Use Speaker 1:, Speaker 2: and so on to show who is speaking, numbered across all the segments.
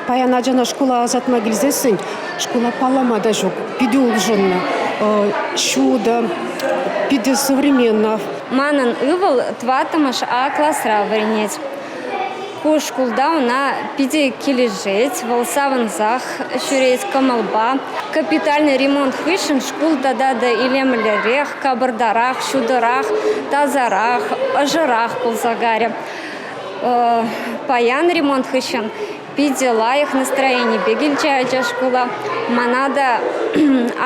Speaker 1: Паян ачана шкула ӑсатма килсессӗн шкула паллама та ҫук, питӗ улшӑннӑ. Ҫутӑ, питӗ современно.
Speaker 2: Манӑн ывӑл тӑваттӑмӗш А класра вӗренет. Ку шкулта ӑна питӗ килӗшет, вӑл савӑнсах ҫӳрет кӑмӑлпа. Капитальный ремонт хыҫҫӑн шкул тата та илемлӗрех, капӑртарах, ҫутӑрах, тасарах, ӑшӑрах пулса кайрӗ. Паян ремонт хыҫҫӑн питӗ лайӑх настроенипе килчӗ ача шкула. Мана та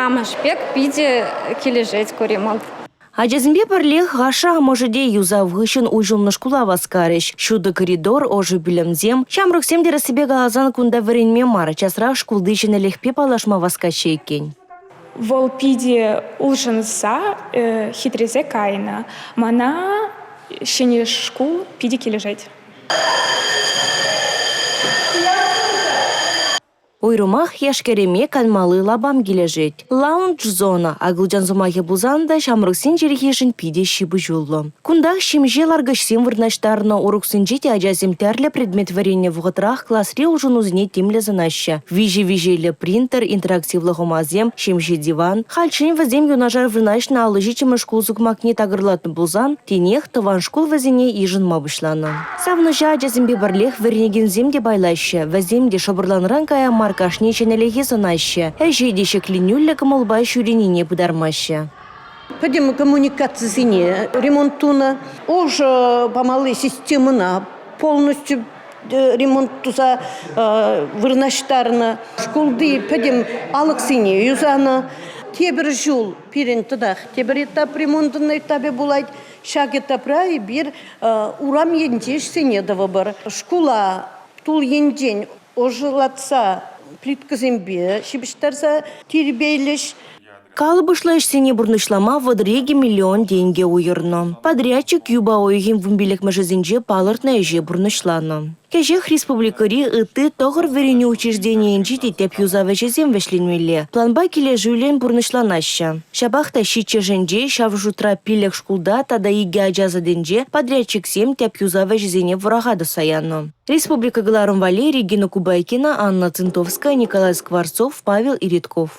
Speaker 2: амӑш пек питӗ килӗшет ку ремонт.
Speaker 3: Ачасемпе пӗрлех ашшӗ-амӑшӗ те юсав хыҫҫӑн уҫӑлнӑ шкула васкарӗҫ. Ҫутӑ коридор, ӑшӑ пӳлӗмсем. Ҫамрӑксем тӗрӗссипе каласан кунта вӗренме мар, часрах шкулти ҫӗнӗлӗхпе паллашма васкаҫҫӗ иккен.
Speaker 4: Вӑл питӗ улшӑнса, хитресе кайнӑ. Мана ҫӗнӗ шкул питӗ килӗшет.
Speaker 3: Уйрӑмах яш-кӗрӗме канмалли лапам килӗшет. Лаунж-зона акӑлчан сӑмахӗ пулсан та ҫамрӑксен чӗлхишӗн питӗ ҫыпӑҫуллӑ. Кунтах ҫемҫе ларкӑчсем вырнаҫтарнӑ уроксенче те ачасем тӗрлӗ предмет вӗреннӗ вӑхӑтрах класри улшӑнусене тимлӗ сӑнаҫҫӗ. Виҫӗ виҫеллӗ принтер, интерактивлӑ хӑмасем, ҫемҫе диван. Хальччен вӗсем юнашар вырнаҫнӑ 57-мӗш шкул сукмакне такӑрлатнӑ пулсан, тинех тӑван шкул вӗсене йышӑнма пуҫланӑ. Савӑнӑҫа ачасемпе пӗрлех вӗренекенсем те пайлаҫҫӗ. Вӗсем те шӑпӑрланран кая мар кашни ҫӗнӗлӗхе сӑнаҫҫӗ. Ӗҫе те ҫӗкленӳллӗ кӑмӑлпа ҫӳренине пытармаҫҫӗ.
Speaker 5: Пӗтӗм коммуникацисене ремонт тунӑ, ӑшӑ памалли системӑна полностью ремонт туса вырнаҫтарнӑ. Шкулти пӗтӗм алӑксене юсанӑ. Тепӗр ҫул пирӗн татах тепӗр этап ремонтӑн этапӗ пулать. Ҫак этапра эпир урам енчи ӗҫсене тӑвӑпӑр. Шкула тул енчен ӑшӑлатса плиткӑсемпе ҫыпӑҫтарса тирпейлӗҫ.
Speaker 3: Калӑпӑшлӑ ӗҫсене пурнӑҫлама 32 миллион тенкӗ уйӑрнӑ. Подрядчик юпа уйӑхӗн вунпиллӗкмӗшӗсенче палӑртнӑ ӗҫе пурнӑҫланӑ. Кӗҫех республикӑри ытти тӑхӑр вӗренӳ учрежденийӗнчи те тӗп юсав ӗҫӗсем вӗҫленмелле. Планпа килӗшӳллӗн пурнӑҫланаҫҫӗ. Ҫапах та ҫиччӗшӗнче, ҫав шутра пилӗк шкулта тата икӗ ача садӗнче подрядчиксем тӗп юсав ӗҫӗсене вӑраха тӑсса янӑ. Республика кӑларӑм валли Регина Кубайкина, Анна Цинтовская, Николай Скворцов, Павел Иритков.